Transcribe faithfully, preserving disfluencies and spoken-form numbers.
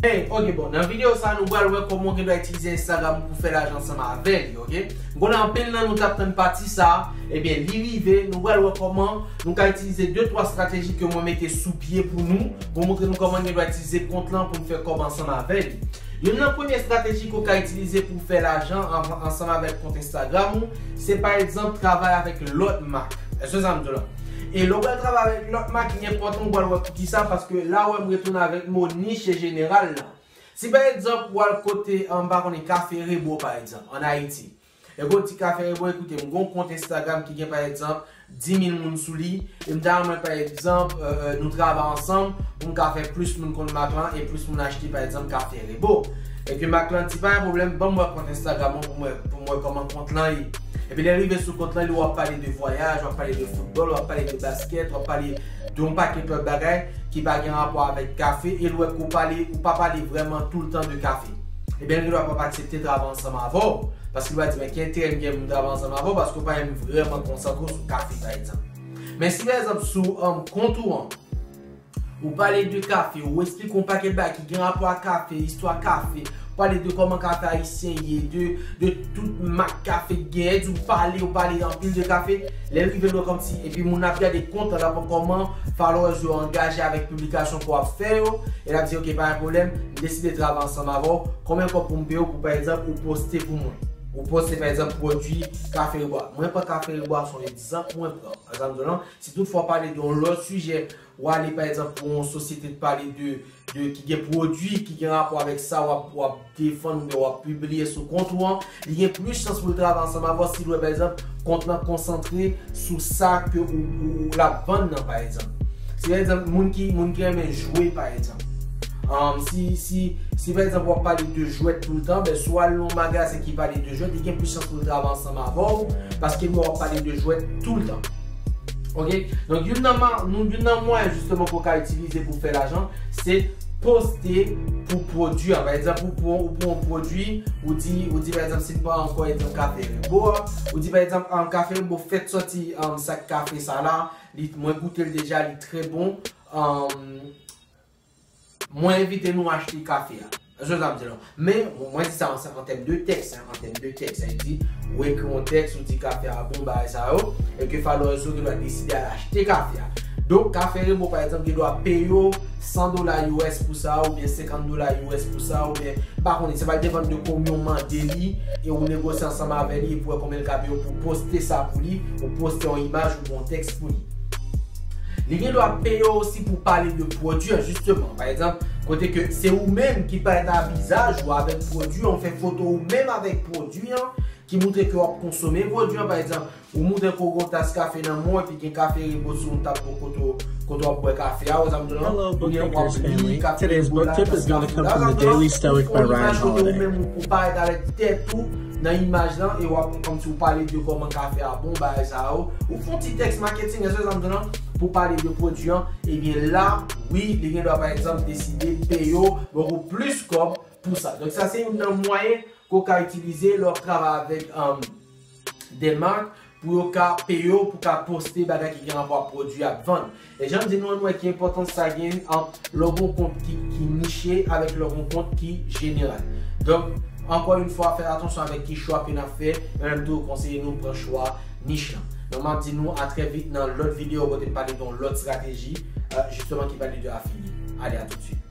Hey, ok, bon, nan videyo sa, nou pral wè kòman w gen dwa itilize Instagram pou fè lajan ansanm avè li, ok? M konnen anpil nan nou t ap tann pati sa, ebyen, li rive, nou pral wè kòman nou ka itilize de twa estrateji ke mwen mete sou pye pou nou, pou montre nou kòman n gen dwa itilize kont lan pou n fè kòb ansanm avè li. Youn nan premye estrateji ke w ka itilize pou fè lajan an-, ansanm avèk kont Instagram ou, se pa egzanp travay avèk lòt mak. Èske sa m di w la? E lè w pral travay avèk lòt mak, li enpòtan w pral wè poukisa, paske la w wè m retounen avèk mo nich e jeneral la. Si pa egzanp, w al kote, an, m pa konnen, Kafe Rebo, pa egzanp, ann Ayiti. E w di Kafe Rebo, ekoute, m gon kont Instagram ki gen, pa egzanp, dis mil moun sou li, e m ta renmen, pa egzanp, euh, euh, nou travay ansanm pou m ka fè plis moun konn mak lan e plis moun achte, pa egzanp, Kafe Rebo. E ke mak lan di, pa gen pwoblèm, ban m wè kont Instagram ou pou m wè, pou m wè kòman kont lan ye. Epi lè l rive sou kont lan, li w ap pale de vwayaj, w ap pale de foutbòl, w ap pale de baskèt, w ap pale de yon pakèt lòt bagay ki pa gen rapò avèk kafe, e l wè ke w pale, ou pa pale vrèman toultan de kafe. Ebyen, li dwa p ap aksepte travay ansanm avè w, paske li va di, men ki enterè m gen pou m travay ansanm avè w, paske w pa menm vrèman konsantre w sou kafe, pa egzanp. Men si, pa egzanp, sou, um, kont ou an, ou pale de kafe, ou eksplike yon pakèt bagay ki gen rapò ak kafe, istwa kafe, ou pale de kòman kafe ayisyen ye, de, de tout mak kafe ki genyen, di ou pale, ou pale anpil de kafe, lè l rive l wè kòmsi, epi moun ap gade kont lan, l ap wè kòman followers yo angaje avèk piblikasyon ke w ap fè yo, e l ap di, ok, pa gen pwoblèm, m deside travay ansanm avè w, konbyen kòb pou m peye w pou, pa egzanp, ou poste pou mwen? Ou poste, pa egzanp, pwodui Kafe Rebo a. Mwen pran Kafe Rebo a, se yon egzanp mwen pran. Sa m di w lan, si toutfwa w pale de yon lòt sijè, w ale, pa egzanp, pou yon sosyete k pale de, de, ki gen pwodui, ki gen rapò avèk sa w ap, w ap defann oubyen w ap pibliye sou kont ou an, li gen plis chans pou l travay ansanm avè w si l wè, pa egzanp, kont lan konsantre sou sa ke ou, ou, ou l ap vann nan, pa egzanp. Si, pa egzanp, moun ki, moun ki renmen jwe, pa egzanp. Um, si, si, si, pa egzanp, w ap pale de jwèt toultan, ben, si w al nan yon magazen ki pale de jwèt, li gen plis chans pou l travay ansanm avè w, paske l wè w ap pale de jwèt toultan. Ok? Donk, youn nan ma-, nou, youn nan mwayen, jisteman, ke w ka itilize pou fè lajan, se poste pou pwodui an. Pa egzanp, ou pran, ou pran yon pwodui, ou di, ou di, pa egzanp, si n pran ankò egzanp Kafe Rebo a, ou di, pa egzanp, um, Kafe Rebo fèk sòti, um, sak kafe sa la, li, mwen goute l deja, li trè bon. Um, Mwen envite nou achte kafe a. Èske sa m di la? Men, bon, mwen di sa an, an tèm de tèks, hein, an tèm de tèks. Sa vle di, ou ekri yon tèks, ou di kafe a bon, bagay sa yo, e ke followers yo gen dwa deside al achte kafe a. Donk, Kafe Rebo, pa egzanp, gen dwa peye w san dola U S pou sa, oubyen senkant dola U S pou sa, oubyen, m pa konnen, sa va depann de konbyen w mande li, e ou negosye ansanm avè li, epi w wè konbyen l ka peye w pou poste sa pou li, ou poste yon imaj oubyen yon tèks pou li. Li gen dwa peye w osi pou pale de pwodui an, jisteman. Pa egzanp, kote ke se ou menm ki parèt a vizaj ou avèk pwodui an, ou fè foto ou menm avèk pwodui an, ki montre ke w ap konsome pwodui an. Pa egzanp, ou montre ke w gen yon tas kafe nan men w, epi gen Kafe Rebo sou yon tab kote w, kote w ap bwè kafe a, ou sa m di lan, oubyen w ap li Kafe Rebo la, tas kafe la, ou sa m di lan, ou fè yon imaj kote ou menm ou, ou parèt avèk tèt ou nan imaj lan, e w ap kòmsi w pale de kòman kafe a bon, bagay sa yo. Ou fè yon ti tèks maketing, èske sa m di lan, pou pale de pwodui an, ebyen la, wi, li gen dwa, pa egzanp, deside peye w, ba w plis kòb pou sa. Donk, sa se youn nan mwayen ke w ka itilize lè w ap travay avèk, um, de mak pou yo ka peye w pou ka poste bagay ki gen rapò ak pwodui y ap vann. E jan m di nou an, nou wè ki enpòtans sa gen ant lè w gen yon kont ki, ki niche avèk lè w gen yon kont ki jeneral. Donk, ankò yon fwa, fè atansyon avèk ki chwa ke n ap fè, men m toujou konseye nou pran chwa nich lan. Donk, m ap di nou a trè vit nan lòt videyo kote m pale de yon lòt estrateji, euh, jisteman ki pale de afilye. Ale, a toutswit.